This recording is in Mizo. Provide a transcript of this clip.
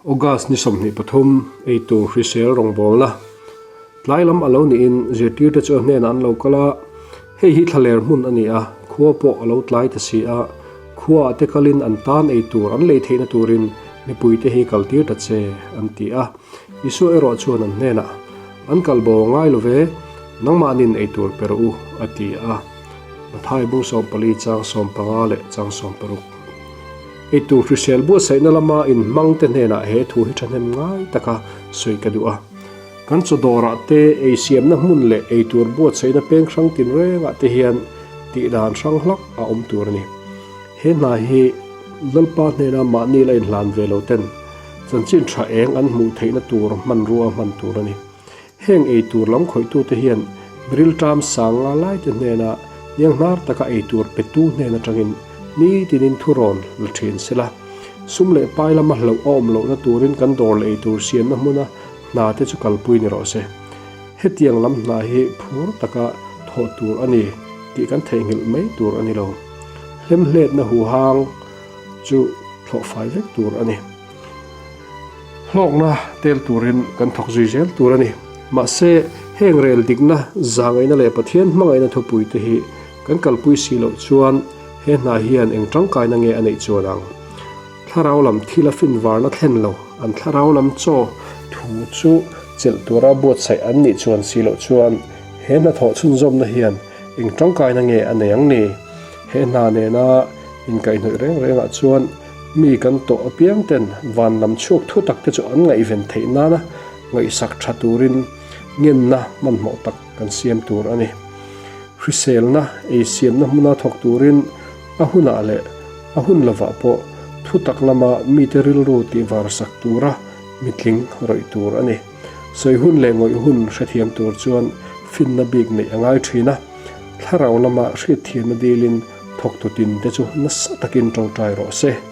August ni 23 eitur hrisel rawngbawlna tlai lam a lo niin zirtirte chu a hnenah an lo kal a, hei hi thlaler hmun a ni a, khua pawh a lo tlai ta si a, khuaah te kalin an tan eitur an lei theihna turin mipuite hi kal tir ta che an ti a. Isua erawh chuan an hnenah, An kal bo ngai lo ve, nangmahnin eitur pe rawh u a ti a. Mathai bung 14 chang 15 leh chang 16. Eitur hrisel buatsaihna lama inhmangte hnenah he thu hi thahnem ngai taka sawi ka duh a. Kan chaw dawrah te, ei siamna hmun leh eitur buatsaihna peng hrang tinrengah te hian tihdan hrang hlak a awm tur a ni. He hna hi Lalpa hnena mahni la inhlan ve lo ten chanchin tha eng an hmuh theihna tur hmanrua hman tur a ni. Heng eitur lam khawihtute hian rilṭam sang nga laite hnena hnianghnar taka eitur petu hnen aṭangin nitinin thurawn la ṭhin sela. Sum leh pai lama hlauh a awm lohna turin kan dawr leh eitur siamna hmuna hna te chu kalpui ni rawh se. Hetiang lam hna hi phur taka thawh tur a ni tih kan theihnghilh mai tur a ni lo. Hlemhletna huhang chu thlawh fai vek tur a ni. Hlawkna tel turin kan thawk zui zel tur a ni. Mahse, heng rel dikna, zahngaihna leh Pathian hmangaihna thupuite hi kan kalpui si loh chuan he hna hian eng tangkaina nge a neih chuan ang? Thlarau lam thil a finvarna thlen lo, an thlarau lam chaw thu chu chelh tura buatsaih an nih chuan si loh chuan he hnathawh chhunzawmna hian eng tangkaina nge a nei ang ni? He hna nena inkaihhnawih reng rengah chuan Mi kan tawh apiang ten van lam chhuak thu tak te chu an ngaihven theih nana ngaihsak tha turin ngenna hmanhmawh tak kan siam tur a ni. Hriselna ei siamna hmuna thawk turin a hunah leh a hun lovah pawh thu tak lama mite rilru tihvarsak tura mitling rawih tur a ni. Sawi hun leh ngawih hun hrethiam tur chuan finna bik neih a ngai thin a, thlarau lama hriatthiamna dilin thawktu tin te chu nasa takin tawngtai rawh se.